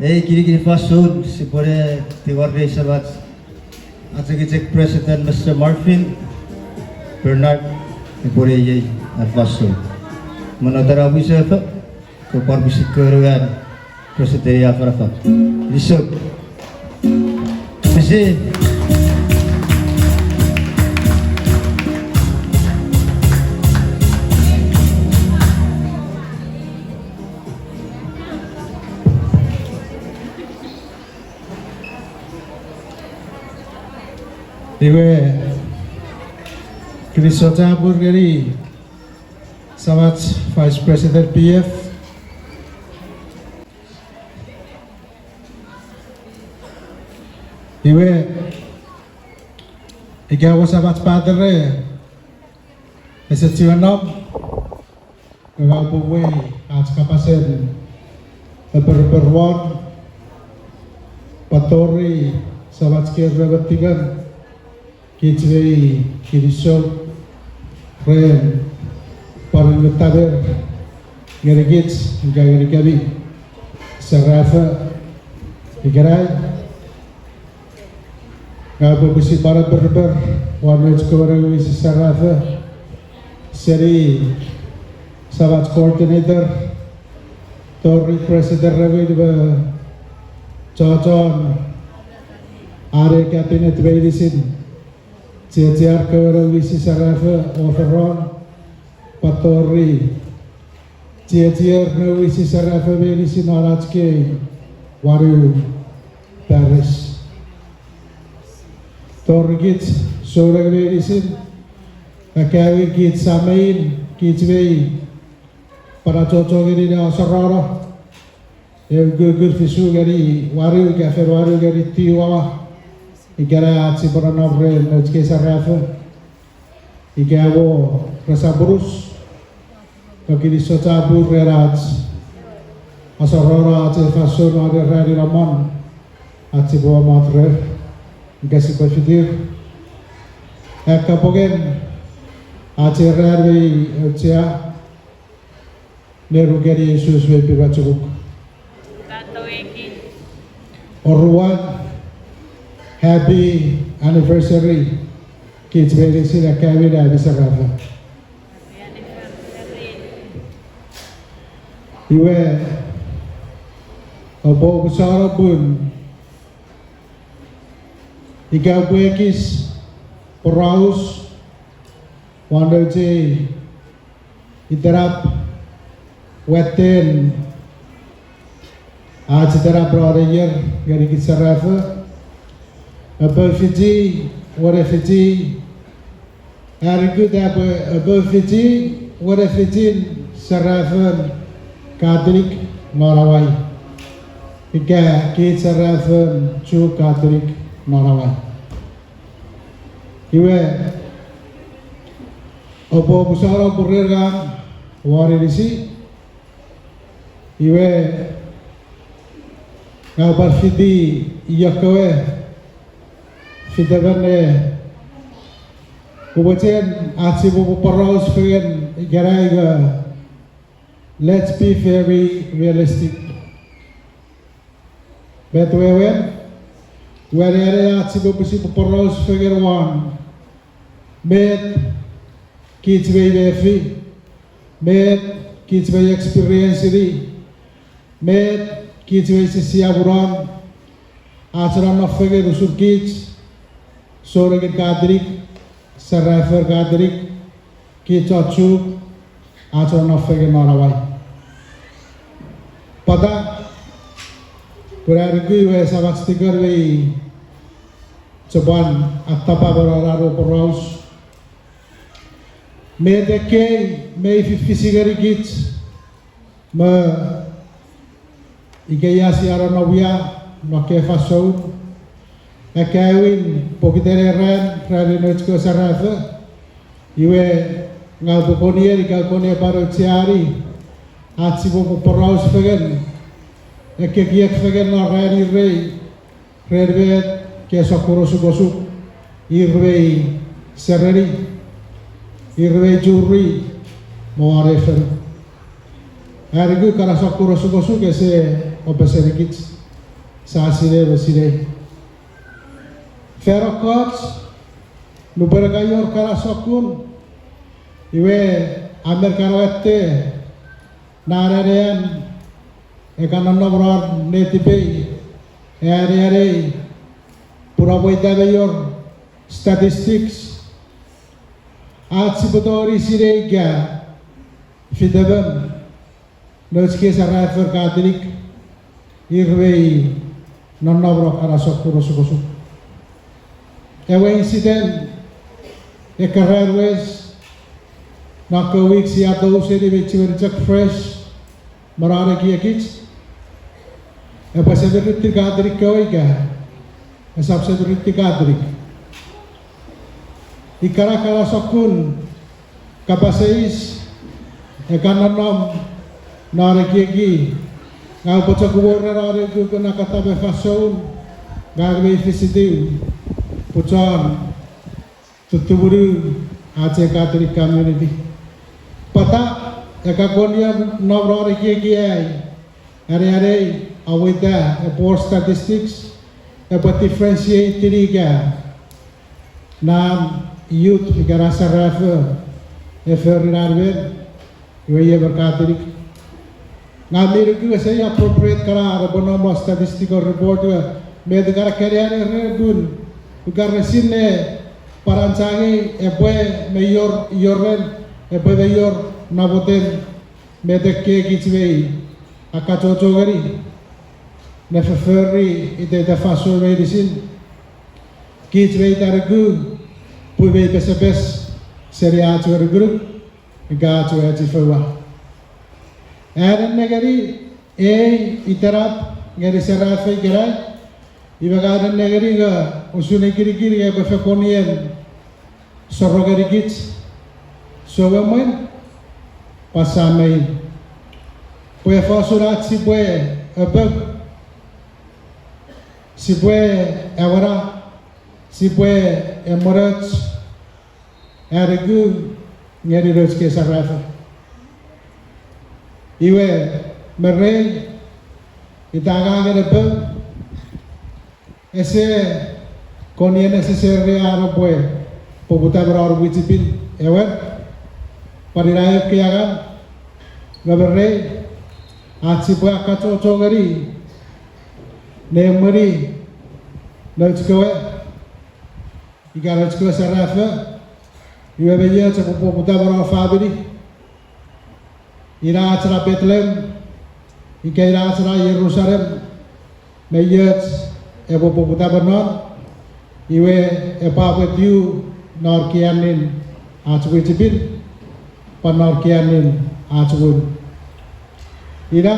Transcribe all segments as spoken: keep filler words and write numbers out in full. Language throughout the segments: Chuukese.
Ei kinikinin fansoun sipwene tingorei samach, ach ekichek President Mister Marvin Bernard, epwene iei an fansoun. Mwo tana wisefo, kopwe pwan pwisin kouno an President ei afanafan. Kinisou. Pisi. Iwe, kinisou chapur ngeni samach Vice President P F. Iwe, ika ewe samach patere ese chiwen nom, nge ngang upwe uwei ach kapasen epereper won, pwan tori samach Kerr me Tiken, kich mei kinisou ren pwan ewe taper ngenikich ika ngenikemi serafo ikenai. Ngang upwe pwisin pwan epereper won nouch kewe nouwisin serafo, seni samach coordinator tori president remi me chochon are cabinet meinisin, chiechiar kewe nouwisin serafo, overall, pwan tori chiechier nouwisin serafo meinisin non ach kei wanu parish. Tori kich souneng meinisin, akkaewin kich sam me in, kich mei pwan achocho ngeni ne asorono ew kukkun fisu ngeni wanu ika fen wanu ngeni tiu awa, ikenai ach sipwe nonnom ren nouch kei serafo ika mo resap unus. Ka kinisou chapur ren ach asorono ach ei fansoun non ei ranin amon, ach sipwe mot rer ika sipwe fitir. Akkapongen ach ei ran mei auchea, ne rukeni ei sus mei pin me chukuk. Oruan, happy anniversary. Kich meinisin akkaewin ami serafo. Iwe, oupwe omusano pun ika upwe ekis poraus won nouch ei itenap watten ach itenap non ei ier ngenikich serafo, epwe fiti, wene fiti, are kut epwe, epwe fiti wene fitin serafon Katolik non Hawaii, ika kich serafon Chuuk Katolik non Hawaii. Iwe, oupwe omusano pun ren ngang won inisi, iwe, ngang upwe fiti io kewe, fitemon ne, upwe chen ach sipwe poraus fengen ikenai nge, let's be very realistic. Met wewen, wewen ach sipwe pwisin poraus fengen won met kich mei mefi, met kich mei experience-ini, met kich mei sisiamunon, ach nonnom fengen usun kich souneng Katolik, serafon Katolik, kich chon Chuuk, ach nonnom fengen non Hawaii. Pwata, pun a nuku iwe samach Tiken mei chok pwan attapa me non an we poraus, met ekkei mei fifis ngenikich me ika ia sia nonnom ia non ekkei fansoun, akkaewin pokiten ei ran, ranin nouch kewe serafo, iwe, ngang upwe konien ika konien pwan aucheani ach sipwe poraus fengen, ekkekiek fengen non ranin rei, ren met kei sokkun osukosuk ir mei sereni, ir mei churi me won ei fonu. A nuku kana sokkun osukosuk ese opesenikich. Sa sinei me sinei. Fan ekkoch, nupwen ka wor kana sokkun, iwe a men kan watte, non anean, e kan nonnom non netipei, aneanei, pun a pweita me wor statistics, ach sipwe tongeni sinei ika fitemon nouch kei sarafo Katolik ir mei nonnom non kana sokkun osukosuk. Ewe incident, ekkewe ran wes, non ekkewe wik sia tou seni me chiwen chok fresh, me non ekiekich, epwe semirit Katolik kewe ika esap semirit Katolik. Ikkana kana sokkun kapas eis e kan nonnom non ekieki, ngang upwe chok wor ena non ukukun akatame fansoun ngang mei fisiti, pwe chon tutumunu ach ei Catholic community. Pwata e kan kon ia nom non ekieki ai, aneanei, aweita epwe wor statistics epwe differentiate-ini ika non youth ika na sarafo e fori nan men, iwe i emon Katolik. Ngang mi nuku ese appropriate kana epwe nom non statistical report we, met kana keneani ren pun, ika resin ne pwan anchangei epwe mei wor ioren, epwe mei wor namoten met ekkei kich mei akkachocho ngeni ne fofori iteiten fansoun meinisin. Kich mei taniku pwe mei pesepes seni ach we nukunuk ika ach we achifoua. Anen nengeni ei itenap ngeni serafo ikenai, iwe ngang anen nengeni nge usun ei kinikin nge epwe fen kon ien soro ngenikich, souemwen, pwan sam me in, pwe ifa usun ach sipwe apou, sipwe awena, sipwe emwenioch, anuku ngeni nouch kei sarafo. Iwe, me rei, ita angangen apou, ese kon ien necessary an epwe poputa me non mwichipin, ewer, pwan ina ekkei angang, nge me rei, ach sipwe akkachocho ngeni ne emweni nouch kewe, ika nouch kewe serafo, iwe me ioch epwe poputa me non famini. Ina ach na Bethlehem, ika ina ach na Jerusalem, me ioch epwe poputa me non, iwe epwe pwetiw non kianin ach mwichipin, pwan non kianin ach muu. Ina,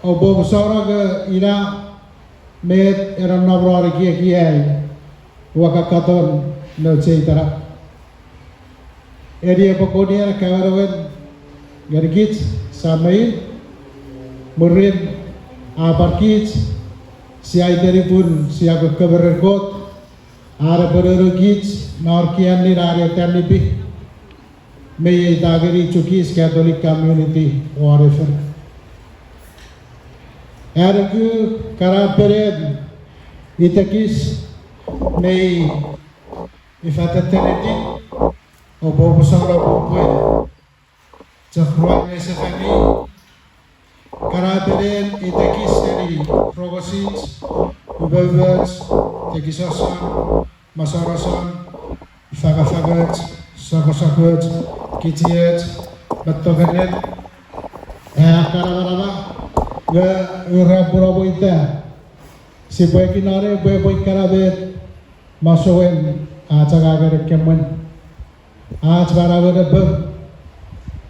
oupwe omusano nge ina met e nonnom non ekieki ai, ua kakkaton nouch ei itenap. Eni epwe kon ien akkawenewen ngenikich sam me in, mwirin a pwan kich sia iteni pun sia kokko me ren Kot, an epwe nounou kich non kianin an ei tanipi, me ei ta ngeni chukis Catholic community won ei fonu. Anuku, kana penen itekis mei ifa tetteniti, oupwe omusano pwe chok ruan me sefani, kana penen itekis seni rongosich, umoumoch, tekison, mosonoson, fangafangoch, sokosokoch, kichioch, mettokenet, a kana manaman, nge ura pun oupwe ita, sipwe kinane pwe epwe ikkana met masouen ach angangen ekkei mwan, ach manauen apou,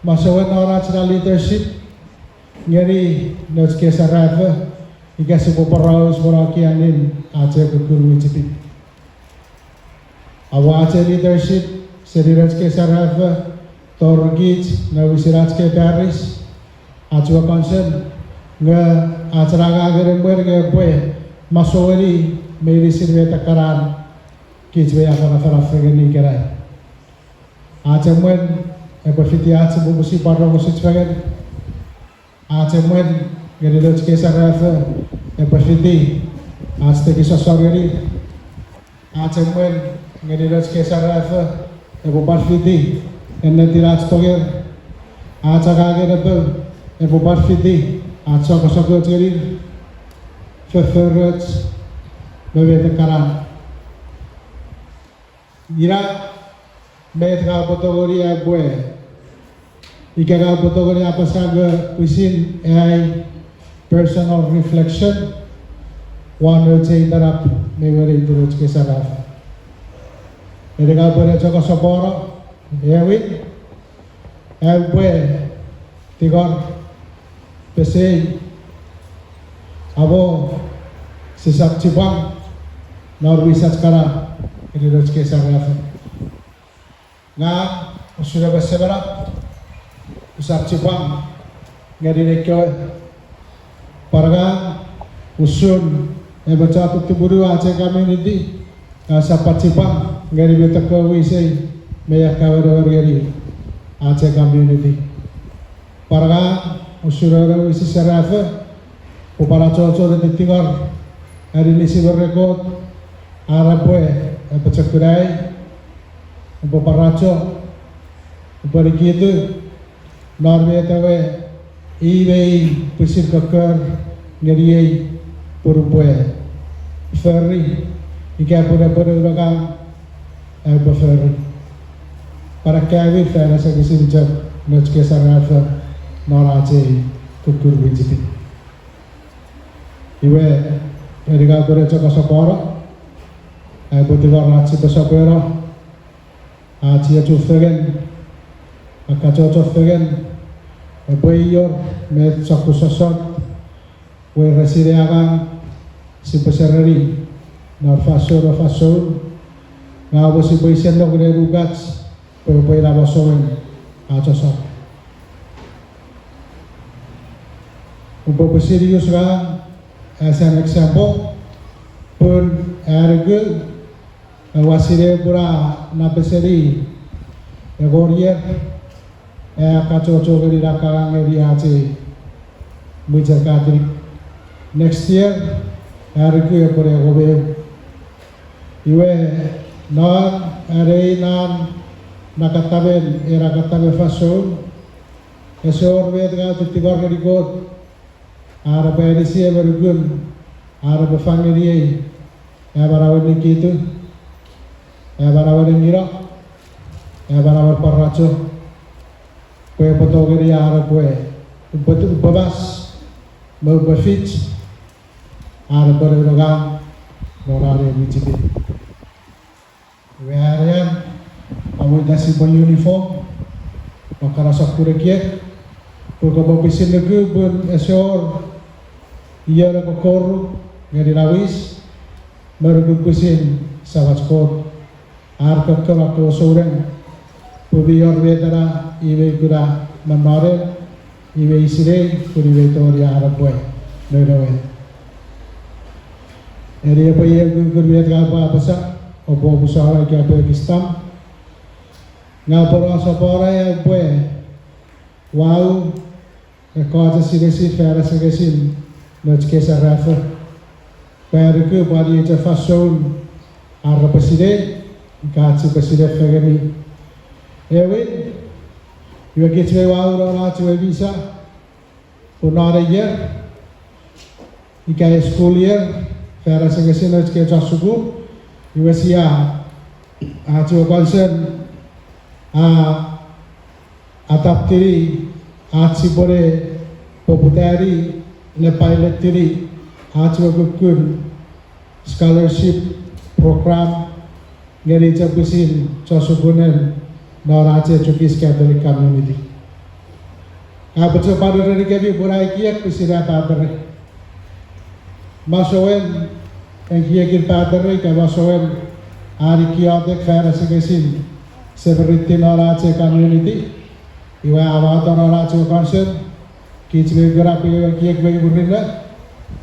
masouen non ach na leadership ngeni nouch kei serafo, ika sipwe poraus me non kianin ach ei kukkun mwichipin. Aua ach ei leadership seni nouch kei serafo, tori kich ne wisin ach kei parish, ach we council, nge ach na angangen emwen nge epwe masoueni meinisin met ekkana kich mei afanafana fengen ikenai. Ach emwen epwe fiti ach sipwe pusin pwan rongosich fengen. Ach emwen ngeni nouch kei serafo epwe fiti Ach tekison ngeni, ach emwen ngeni nouch kei sarafo epwe pwan fiti ennetin ach tonger, ach angangen epwe, epwe pwan fiti ach sokkosokoch ngeni, fofforoch, me met ekkana. Ina met ngang upwe tongeni ai upwe, ika ngang upwe tongeni apasa nge pwisin ai personal reflection won nouch ei itenap me won ei itenap nouch kei sarafo. Eni ngang upwe ne chok asopwono, ewin, ai upwe tingor pesei, amo sisap chipwang non wisach kana ngeni nouch kei sarafo. Ngang usun emon semenap, usap chipwang ngeni nei kewe. Pwan ngang usun emon chon tumunu ach ei community, ngang usap pwan chipwang ngeni met ekkewe wisei me ekkewe wenewen ngeni ach ei community. Pwan ngang usun emon wisen serafo, upwe pwan achocho ne tingor aninisin me ren Kot, are pwe epwe pochokunai, upwe pworacho, upwe nikitu non met ewe i me i pwisin kokkor ngeniei pun upwe fori, ika pun epwe ne unungat ai upwe fori. Pwan akkaewin fan asengesin chok nouch kei sarafo non ach ei kukkun wichiti. Iwe, eni ngang upwe ne chok asopwono ai upwe tingor ach sipwe sopweno ach ei chufengen, akkachocho fengen, epwe ior met sokkun sossot, weires ne angang, sipwe sereni non fansoun me fansoun, nge amo sipwe iseno ngeni nukach pwe epwe ina masouen ach sossot. Upwe pwisin use ngang as an example, pun ai nuku, ua sinei pun a napeseni engon ier ai akkachocho ngeni ne angang ngeni ach ei mwichen Catholic. Next year, ai nuku epwe ne engon me ew. Iwe, non, anei non, na katamen, ena katamen fansoun, ese wor met ngang ua tingor ngeni Kot, are epwe anisi emon nukun, are epwe fang ngeniei ai manauen nikitu, ai manauen engino, ai manauen pworacho, pwe epwe tongeni are epwe, upwe, upwe mas, me upwe fich, are epwe ne unungat non ach ei wichiti. Iwe anean, aweita sipwe uniform, non ekkana sokkun ekiek, pwe kopwe pwisin nuku pun ese wor ion epwe koru ngeni na wis, me nuku pwisin Samach Kot, ar kokkon ekkewe souneng, pwe mi wor met ena i mei kuna me non en, i mei sinei pun i mei tongeni ar epwe nounou en. Eni epwe iei kukkun met ngang upwe apasa, oupwe omusano ika pwe ekis tam. Ngang upwe ne asopwono ai upwe wau ekkoch esinesin fan asengesin nouch kei sarafo, pwe ai nuku pwan iei chok fansoun ar repwe sinei, ika ach sipwe sinei fengeni. Ewin, iwe kich mei wau non ach we misa, pun non ei ier, ika ei school year, fan asengesin nouch kei chon sukun, iwe sia, ach we council, a adoptini ach sipwe ne poputani ne pilotini ach we kukkun scholarship program ngeni chok pwisin chon sukunen non ach ei Chuukese Catholic Community. Ngang upwe chok pwan urenikemi pun ai ekiek pwisin a patere. Masouen ekiekin patere ika masouen an iotek fan asengesin semirit non ach ei community, iwe a wato non ach we council, kich mei kuna pwe ewe ekiek mei murinno,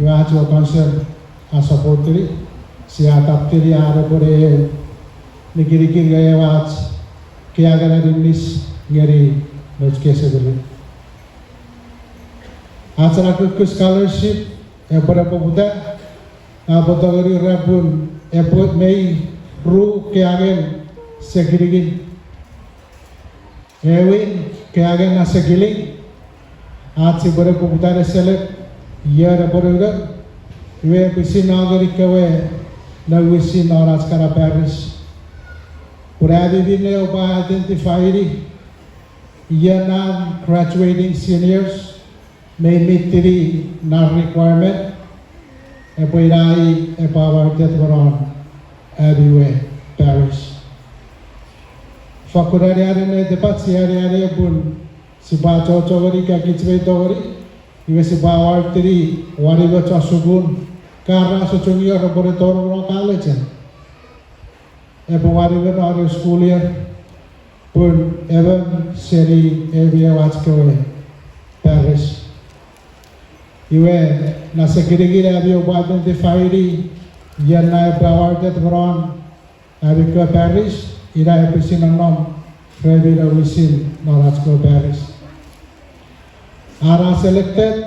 iwe ach we council a supportini, sia adoptini are epwe ne eu nikinikin nge ewe ach kewe angangen aninis ngeni nouch kei semirit. Ach ena kukkun scholarship epwe ne poputa Aupwe tongeni era pun epwe mei ru keangen sekilikin. Ewin, keangen na sekiling, ach sipwe ne poputa ne selek ion epwe nounou, iwe pwisin no ngeni kewe nouwisin non ach kana parish. Pun ami minne oupwe identify-ini ion non graduating seniors, mei meet-ini non requirement, epwe ina i epwe awarded me non ami we parish. Fakkun aneanen netipach, sia aneane pun sipwe achocho ngeni ika kich mei tongeni, iwe sipwe award-ini wanimen chon sukun, ka ra sochungio repwe ne tonong non college. Epwe wanimen non ewe school year, pun emon seni ami ewe ach kewe parish. Iwe, na sekilikin ami oupwe identify-ini ion na epwe awarded me non ami kewe parish, ina epwe pwisin nonnom remi nouwisin non ach kewe parish. Are selected,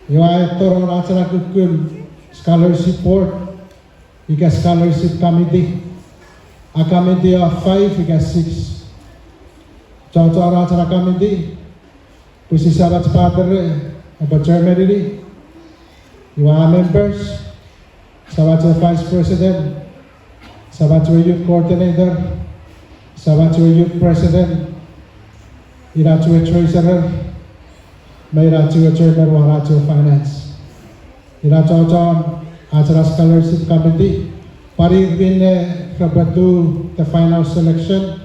iwe a eto non ach na kukkun scholarship board ika scholarship committee, a committee of five ika six. Chochon ach na committee, pwisin samach patere epwe chairman-ini, iwe a members, samach we vice president, samach we youth coordinator, samach we youth president, inach we treasurer, me inach we chairman won ach we finance. Ina chochon ach na scholarship committee, pwan ir minne repwe do the final selection,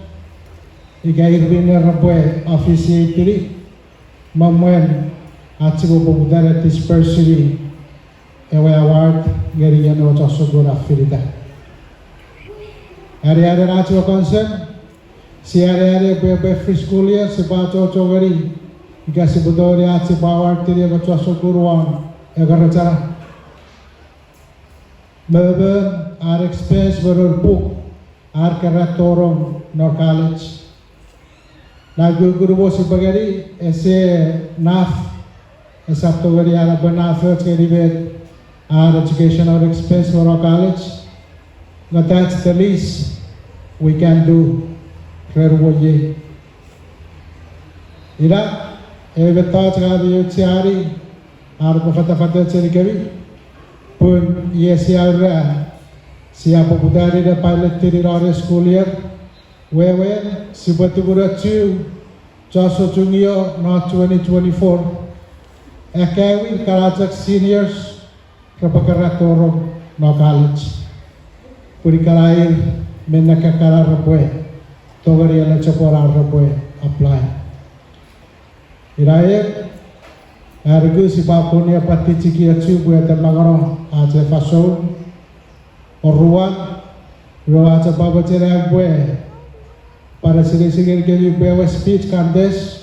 ika ir minne repwe officiate-ini, me mwen ach sipwe poputa ne disperse-ini ewe award ngeni ion ewe chon sukun a finita. Aneanen ach we concern, sia aneane pwe epwe every school year sipwe achocho ngeni ika sipwe tongeni ach sipwe award-ini ewe chon sukun won ewe rechana. Me mwen ar expense me non puk ar keran tonong non college. Na kukkun mo sipwe ngeni ese naf, esap tongeni an epwe naf och ngeni met an educational expense me non college. Nge that's the least we can do ren won iei. Ina ewe mettoch ngang mi aucheani ar epwe fatafatoch ngenikemi, pun iei sia ura, sia poputani ne pilot-ini non ewe school year, wewen sipwe tumunochu chon sochungio non twenty twenty-four. Akkaewin kana chok seniors repwe keran tonong non college, pun kana ir minne kakkana repwe tongeni eligible ar repwe apply. Ina e, a nuku sipwe pwan ne pwan tichikiochu pwe ete mangano ach fansoun. Oruan, iwe ua chok pwan mochen pwe pwan esinesin ngenikemi pwe ewe speech contest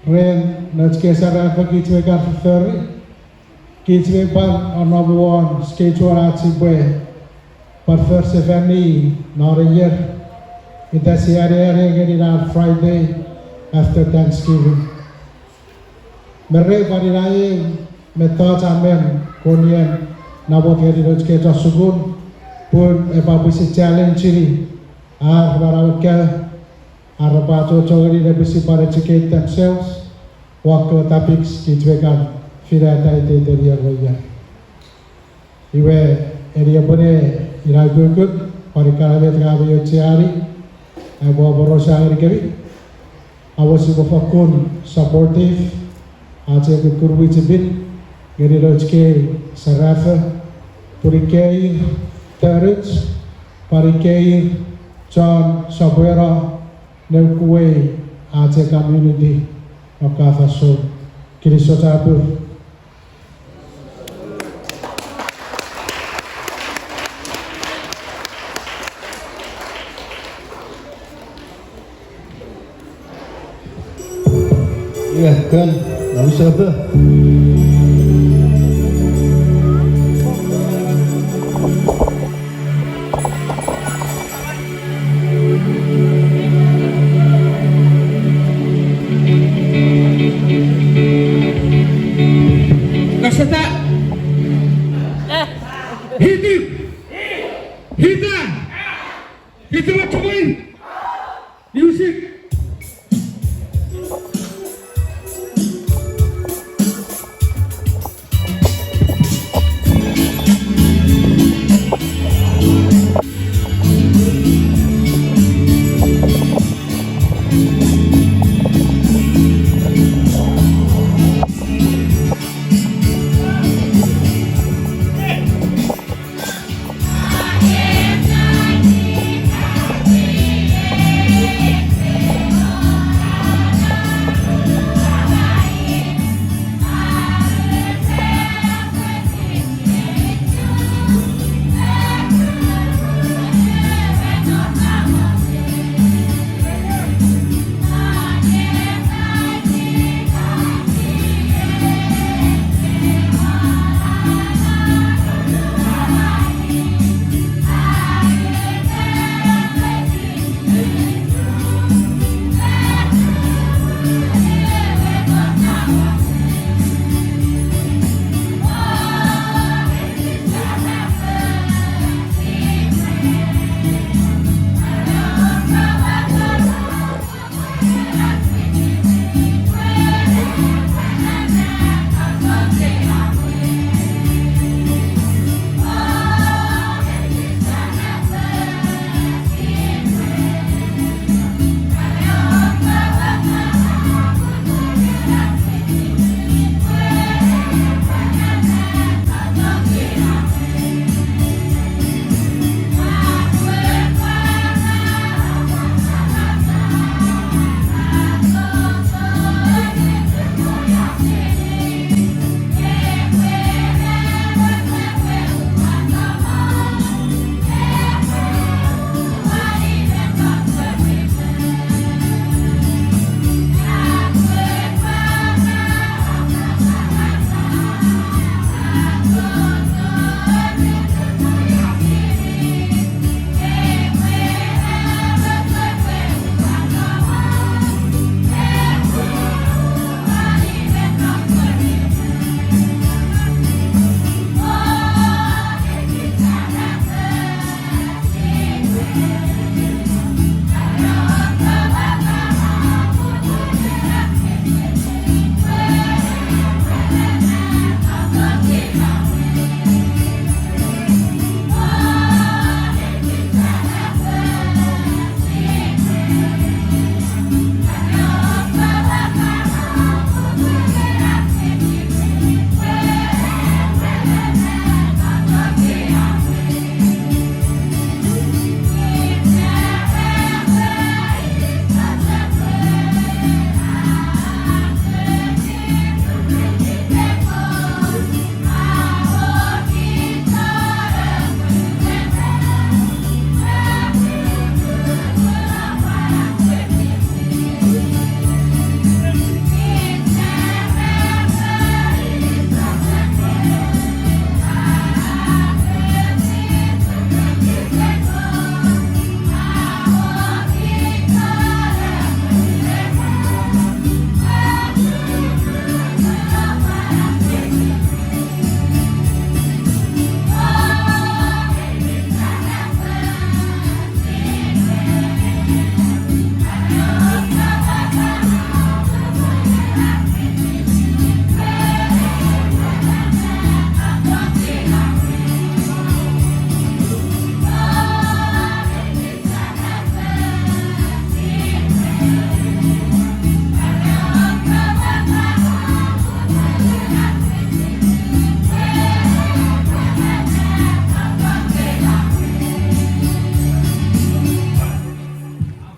ren nouch kei serafo kich mei kan fofori, kich mei pwan nonnom won schedule ach sipwe pwan forsefani non ei ier. Ita sia aneane ngeni non Friday after Thanksgiving. Me ren pwan ina ei mettoch a men konien namot ngeni nouch kei chon sukun, pun epwe pwisin challenge-ini ar manau ka, ar repwe achocho ngeni ne pwisin pwan educate themselves won ekkewe topics kich mei kan finata iteiten ier me ier. Iwe, eni epwene ina ukukun, pwan ina kana met ngang mi aucheani ai upwe aporausa ngenikemi. Amo sipwe fokkun supportive, ach ei kukkun mwichefen, ngeni nouch kei serafo, pun ikei ir tonuch, pwan ikei ir chon sopweno ne ukuwei ach ei community non ekkewe fansoun. Kinisou chapur. Iwe, kon, na usapa. Kasata. Hiti. Hita. Hiti wa chumai. Music.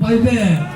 Paipe.